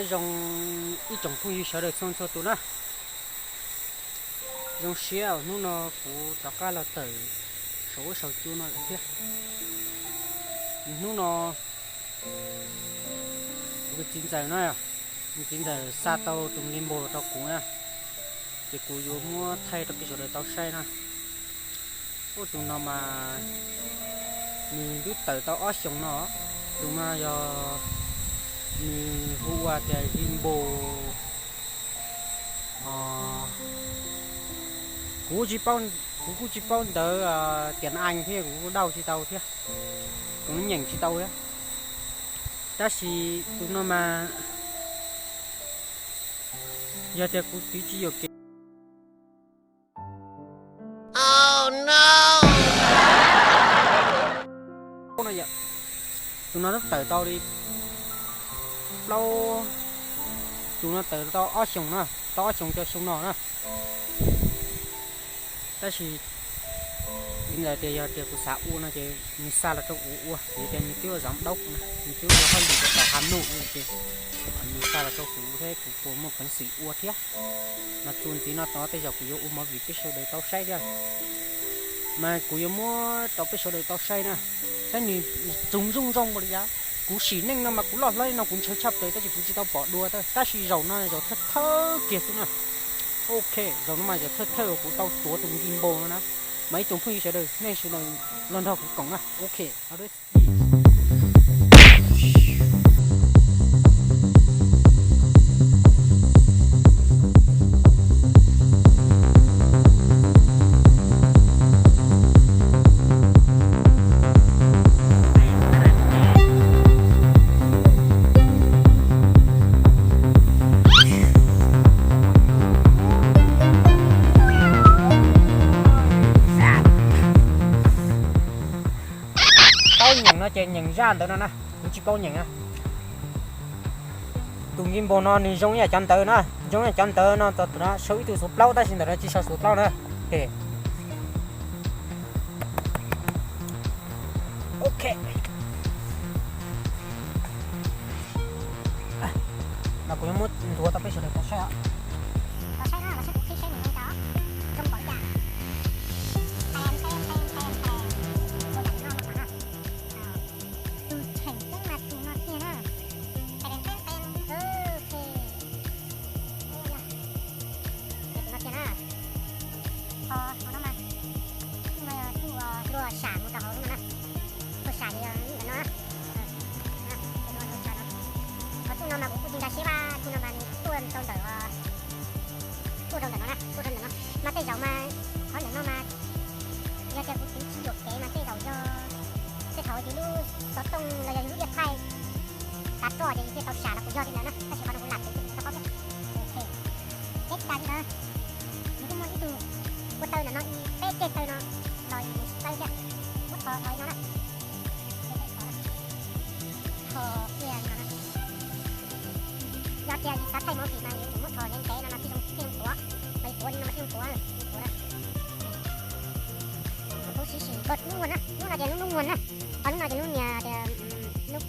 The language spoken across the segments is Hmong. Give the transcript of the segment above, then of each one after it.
Zoo ib tsoom phooj ywg sawv daws txhua txhua tus na, zoo siab hnub no kuv rov qab los tawm saum huab saum cua no lawm thiab. Hnub no kuv tus txiv ntxawm na, tus txiv ntxawm xa tau tus gimbal los rau kuv na, ces kuv yuav muab thaij rau peb sawv daws tau saib na. Ua tus no mas nws twb tawm tau ob xyoos no, tus no yog nws hu ua tias gimbal. Kuv tsis paub, kuv kuj tsis paub ntawv tias na a thiab, kuv kuj dauj tsis tau thiab, kuv nyeem tsis tau thiab. Tab sis tus no mas yog tias kuv twv tsis yuam kev no, tus no twb tawm tau li plaub, tus no tawm tau ob xyoos na, tau ob xyoos rau xyoo no na. Tab sis txiv ntxawm tias yog tias kuv xav ua no ces nws xa los rau kuv ua, vim tias nws twb ua zov daub na, nws twb ua hauj lwm rau tom Hav Nuj ua ces nws xa los rau kuv thiab kuv puas muaj peev xwm ua thiab. Mas txuas ntxiv no tod tej zaum kuv yuav ua movie peb sawv daws tau saib thiab. Mas kuv yuav muab rau peb sawv daws tau saib na, saib nws txus zoo zoo npaum li cas. Kuv sim neej no mas kuv loj hlob li no kuv ntshaw tshaj plaws tab sis kuv tsis tau pom dua, tab sis zaum no zaum thawj thawj kiag xwb na. Ok, zaum no mas zaum thawj thawj uas kuv tau tuav tus gimbal no na. Mas ib tsoom phooj ywg sawv daws nej sawv daws los nrog kuv koom na. Ok. Paub nyeem no ces nyeem zaj ntawd no na, kuv tsis paub nyeem na. Tus gimbal no nws zoo ib yam cov ntawd na, zoo ib yam cov ntawd no, sau ib tug xuv plaub tab sis ntawm no tsis sau xuv plaub na. Ok. Mas kuv yuav muab nthuav tau peb sawv daws tau saib os. Tau saib na, los saib kuv qhib saib nws zoo cas, zoo npaum li cas. Tus theem xeeb mas tus no thiaj na. Tus no thiaj na. Ho, ho no mas, no yog tug luag sam mus rau hauv lub no na. Luag sam ces yog ntawm no na. Qhov txuj no mas kuv kuj tsis nkag siab, txuj no mas nws tuaj rau ntawm, tuaj rau ntawm no na, tuaj rau ntawm no. Mas tej zaum mas qhov ntawm no mas yog tias kuv twv tsis yuam kev mas tej zaum yog tej thaum yus lub xov tooj los yog yus lub diaj thaij tav roj ces yus thiaj tau sam los kuv yog li ntawd na, tab sis qhov no kuv lam twv ces kuv tsis tau paub thiab. Ces tsis tas li ntawd, nws kuj muaj ib tug ua taw ntawm no, peb ceg taw no los yus tsis tau thiab, muab thov thov li no na. Thov kiag li no na. Yog tias yus xav thaij movie mas yus muab thov ntev ntev no mas thiaj zoo, thiaj zoo tuav, mas yus tuav li no mas thiaj zoo tuav, yus tuav na. Kuv siv sim npawg lub muag na, lub no ces lub, lub muag na, ho lub no ces lub niag tias lub,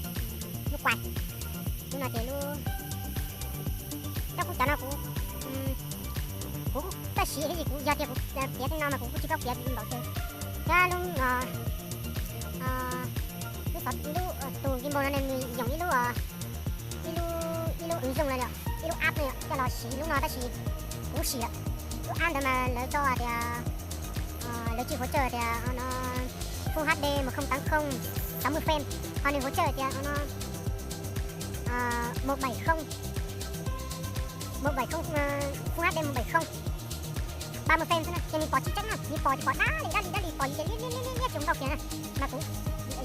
lub kuais, lub no ces lub, cov kuv cov no kuv, kuv kuj txawj siv thiab, kuv yog tias kuv piav tej no mas kuv kuj tsis paub piav npaum twg. Thiab lub, lub xov, lub, tus gimbal no nws yoom ib lub, ib lub, ib lub ứng dụng no yom, ib lub app no yom, coj los siv lub no tab sis kuv sim lawm. Lub app ntawd mas lawv tso tias, lawv tsis hỗ trợ tias no Full HD một không tám không sáu mươi frame, ho nws hỗ trợ tias no một bảy không, một bảy không, Full HD một bảy không ba mươi frame xwb na, ces nws pom tsis tseeb na, nws pom ces pom dab li dab li dab li, pom ces liab liab liab liab tsis zoo nkauj kiag na. Mas kuv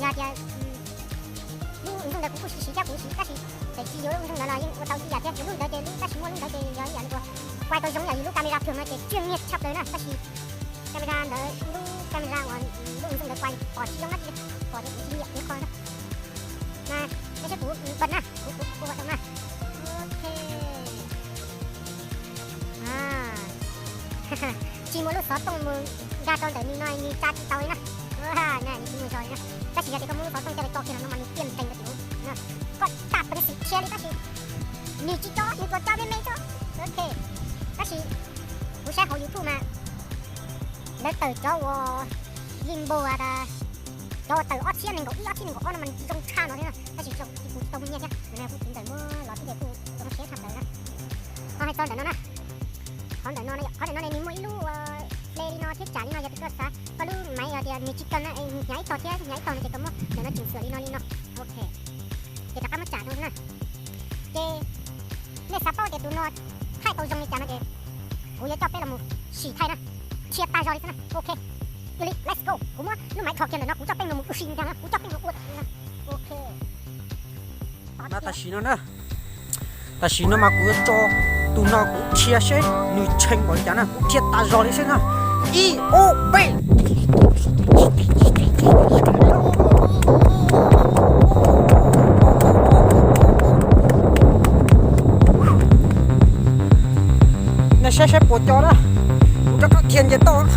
yog tias lub ứng dụng ntawd kuv kuj siv siv thiab, kuv siv tab sis txawm tsis yuav lub ứng dụng ntawd los yeej ua tau ib yam thiab, lub ntawd ces lub tab sis muaj lub ntawd ces yog ib yam li uas kuv tau zoo yam yus lub camera thường no ces chuyên nghiệp tshaj plaws na, tab sis camera ntawd, lub camera uas lub ứng dụng ntawd kuv pom tsis zoo dab tsi, pom ces kuv tsis nyiam ib qho na. Mas nej saib kuv bật na, kuv, kuv, kuv hoạt động na. Ok. Tsis muaj lub xov tooj mus nkag rau ntawm nws no nws tsa tsis tau li na. Nws tsis muaj zog li na. Tab sis yog tias koj muab lub xov tooj coj los tso kiag no mas nws tiaj ntees rau tim no. Koj tsa peev xwm khiav li tab sis Nws tsis co, nws tsuas co me me xwb. Ok, tab sis kuv saib hauv YouTube mas lawv tawm cov uas gimbal, cov uas tawm ob txhiab nees nkaum ib, ob txhiab nees nkaum ob no mas zoo tshaj no thiab na, tab sis kuv tsis tau muaj nyiaj thiab. Ntawm no kuv tus ntxawm muab los thiab ces kuv zoo siab tshaj plaws na. Ho hais txog ntawm no na, qhov ntawm no, qhov ntawm no ne nws muaj ib lub hle li no thiab tsam li no, yog tias koj xav koj lub maiv yog tias nws tsis kaw na, nws hnyav ib tog thiab hnyav ib tog no ces koj muab ntawm no chỉnh sửa li no li no. Ok, ces rov qab muab tsam rau na. Ces nej xav paub tias tus no thaij tau zoo li cas no ces kuv yuav coj peb los mus sim thaij na, dhia tag zog li xwb na. Ok, yog li let's go, kuv muab lub maiv kho kiag ntawm no, kuv coj peb los mus ua si ntag na, kuv coj peb los ua. Ok, tam sim no na, tam sim no mas kuv yuav tso tus no kuv dhia seb nws tshee npaum li cas na, kuv dhia tag zog li xwb na. Ib ob peb. Nej saib saib puas co na, kuv rov qab dhia nce toj.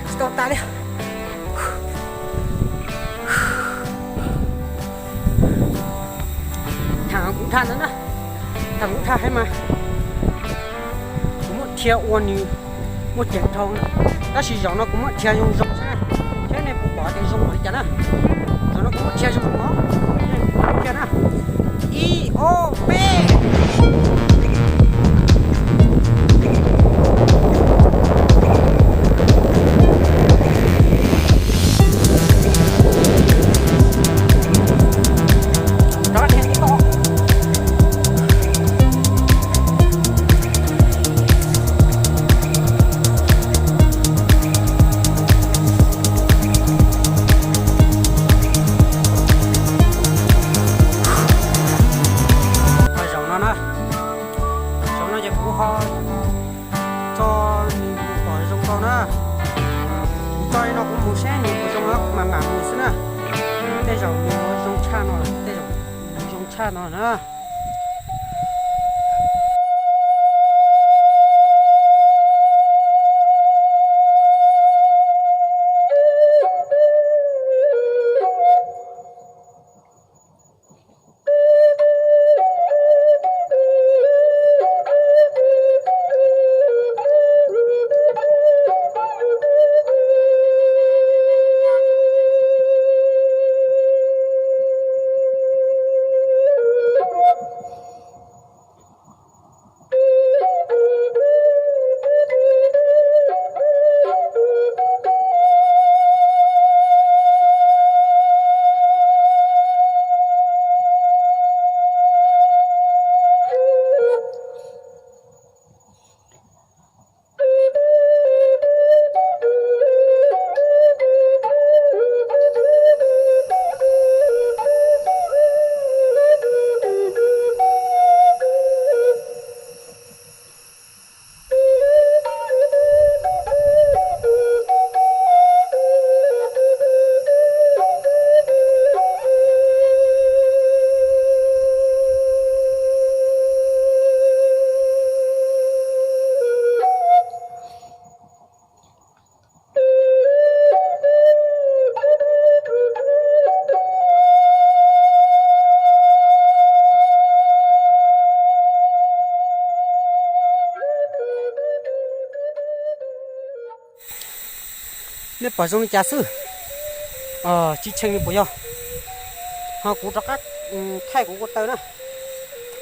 Tsis tau tas li. Tham kuv dhau ntawd na, tham kuv dhau heev mas kuv muab dhia ua nws muaj ceem dhau na. Tab sis zaum no kuv muab dhia zoo zoo xwb na, saib nej puas pom tias zoo npaum li cas na. Zaum no kuv muab dhia zoo zoo os, dhia na. Ib ob peb. Zaum no na, zaum no ces kuv ho tso nws mus kom zoo tau na. Kuv tso li no kuv mus saib nws puas zoo, kuv mam mam mus xwb na. Tej zaum nws zoo tshaj no, tej zaum nws zoo tshaj no na. Nej pom zoo li cas xwb? Tsis tshee li puas yog? Ho kuv rov qab thaij kuv ko taw na.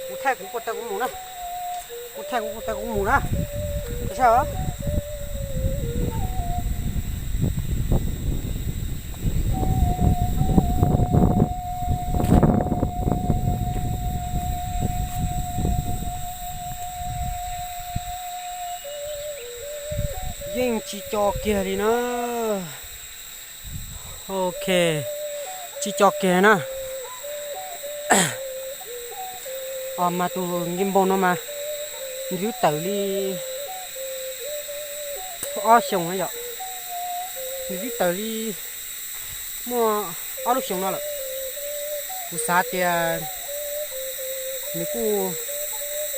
Kuv thaij kuv ko taw kuv mus na. Kuv thaij kuv ko taw kuv mus na. Saib os. Yeej tsis co kiag li na. Ok, tsis co kiag na. Mas tus nki npau no mas nws twb tawm li ob xyoos na yom. Nws twb tawm li muaj ob lub xyoos no lawm. Kuv xav tias nws kuj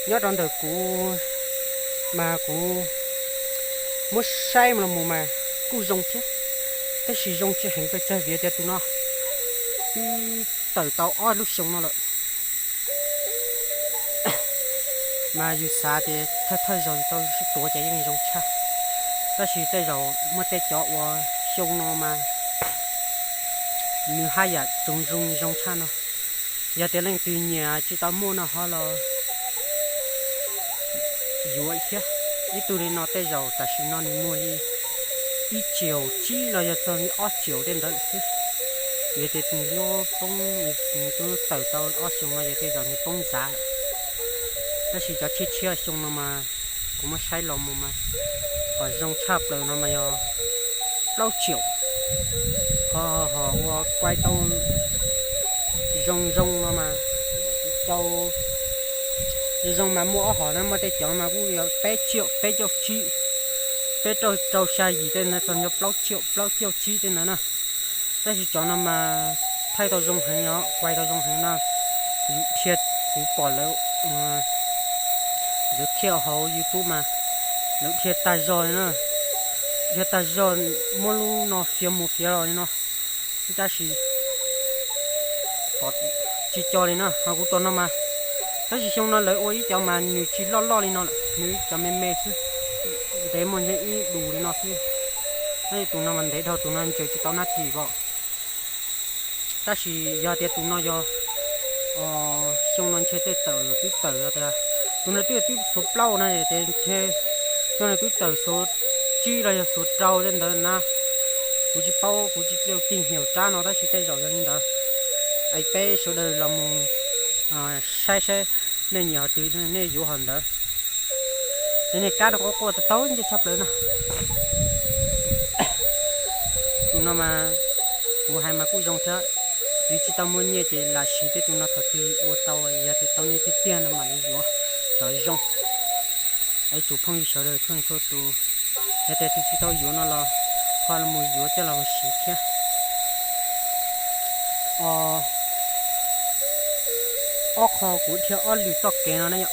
nyob rau ntawm kuv, mas kuv Muab saib los mus mas kuj zoo thiab, tab sis zoo tsis heev pes tsawg vim tias tus no twb tawm tau ob lub xyoo no lawm. Mas yus xav tias thawj thawj zaug yus tau sib tuav ces yeej zoo tshaj, tab sis tej zaum muaj tej cov uas xyoo no mas nws haj yam tsoos zoo zoo tshaj no. Yog tias leej twg nyiam tsis tau muaj no ho los yuav thiab. Ib tug li no tej zaum tam sim no nws muaj li ib triệu tsib los yog txog li ob triệu tej ntawd lawm xwb. Yog tias nws lub poob, nws twb tawm tau ob xyoo no yog tej zaum nws poob ntxav lawm. Tab sis cov tshiab tshiab xyoo no mas kuv muab saib los mus mas qhov zoo tshaj plaws no mas yog plaub triệu. Ho, ho ua kuaj tau zoo zoo no mas, cau zoo mas muaj ob hom na, muaj tej cov mas kuj yog peb triệu, peb triệu tsib, peb rau rau xya yim tej ntawd txog nyob plaub triệu, plaub triệu tsib tej ntawd na. Tab sis cov no mas thaij tau zoo heev os, kuaj tau zoo heev no. Dhia, kuv pom lawv, lawv thiaj hauv YouTube mas lawv dhia tag zog li na, dhia tag zog, muab lub no fiav mus fiav los li no, tab sis pom tsis co li na. Ho kuv tus no mas, tab sis xyoo no lawv ua ib cov mas nws tsis loj loj li no lawm, nws cov me me xwb, ntev muaj ntshe ib dus li no xwb. Tab sis tus no mas ntev dhau, tus no ntsaws tsis tau nab thim os. Tab sis yog tias tus no yog xyoo no ntshe tej tawm los twb tawm los tias, tus no twb twb xuv plaub na, ces ntshe xyoo no twb tawm xuv tsib los yog xuv rau tej ntawd na. Kuv tsis paub, kuv tsis tau tig nyiam rab no, tab sis tej zaum yog li ntawd. Es peb sawv daws los mus saib saib nej nyiam hom twg nej yuav hom ntawd. Es niag kab no quaj quaj tau nce tshaj plaws no. Tus no mas kuv hais mas kuj zoo thiab, yus tsis tau muaj nyiaj ces lam siv tej tus no, thaum twg ua tau, yog tias tau nyiaj tiag tiag no mam li yuav cov zoo. Es tsoom phooj ywg sawv daws txhua txhua tus, yog tias tus tsis tau yuav no los ho los mus yuav coj los siv thiab. Ob qho kuv dhia ob lwm txoj kev no na, yog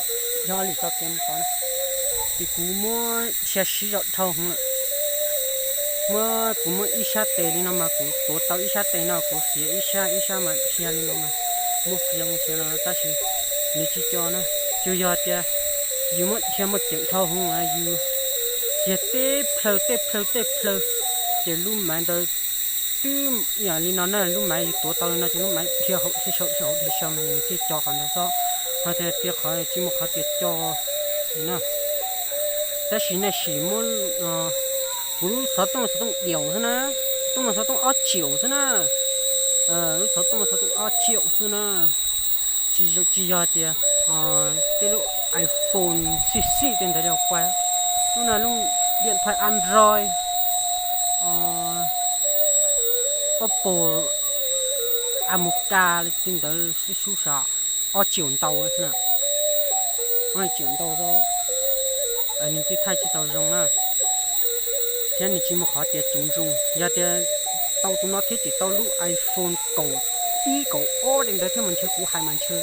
ob lwm txoj kev mus tod na, ces kuv muab dhia siv zog dhau heev lawm. Muab, kuv muab ib sab tes li no mas kuv tuav tau ib sab tes no, kuv xiav ib sab, ib sab mas dhia li no mas, muab xiav mus xiav los tab sis nws tsis co na. Tsuas yog tias yus muab dhia muaj ceem dhau heev, yus dhia tej plhaw tej plhaw tej plhaw, ces lub maiv ntawd twb yam li no na, lub maiv yus tuav tau li no ces lub maiv dhia hauv dhia saum dhia hauv dhia saum mas nws thiaj co qhov ntawd xwb, ho tias qhov tsis muaj qhov tias co li na. Tab sis nej sim muab, kuv lub xov tooj, xov tooj diaum xwb na, tooj no xov tooj ob triệu xwb na, lub xov tooj no xov tooj ob triệu xwb na. Tsis yog tias tej lub iPhone xij xij tej ntawd li kuv, lub no lub điện thoại Android, Oppo, Amuka li tej ntawd xwb xwb sav, ob triệu ntau xwb na. Ob triệu ntau xwb, nws twb thaij tsis tau zoo na, thiab nws tsis muaj qhov tias tsoom zoo. Yog tias tau tus no thiab tseem tau lub iPhone kaum ib kaum ob li ntawd thiab mas ntshe kuv hais mas ntshe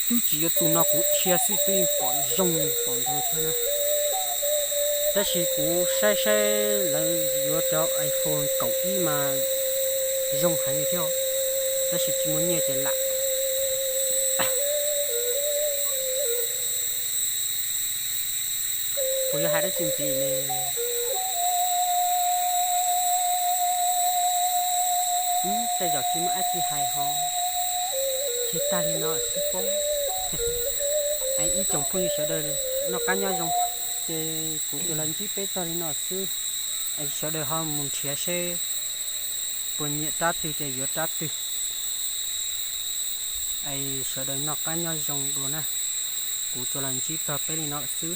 twb tsis yuav tus no kuv dhia xwb twb yeej pom zoo pom ntawd thiab na. Tab sis kuv saib saib lawv yuav cov iPhone kaum ib mas zoo heev li thiab, tab sis tsis muaj nyiaj ces lam. Kuv yuav hais dab tsi ntxiv ne? Tej zaum tsis muaj dab tsi hais ho, ces tag li no xwb pob. Ib tsoom phooj ywg sawv daws noj qab nyob zoo, ces kuv tsuas los ntsib peb txog li no xwb. Sawv daws ho mus nrhiav seb puas nyiam rab twg ces yuav rab twg. Sawv daws noj qab nyob zoo dua na, kuv tsuas los ntsib txog peb li no xwb.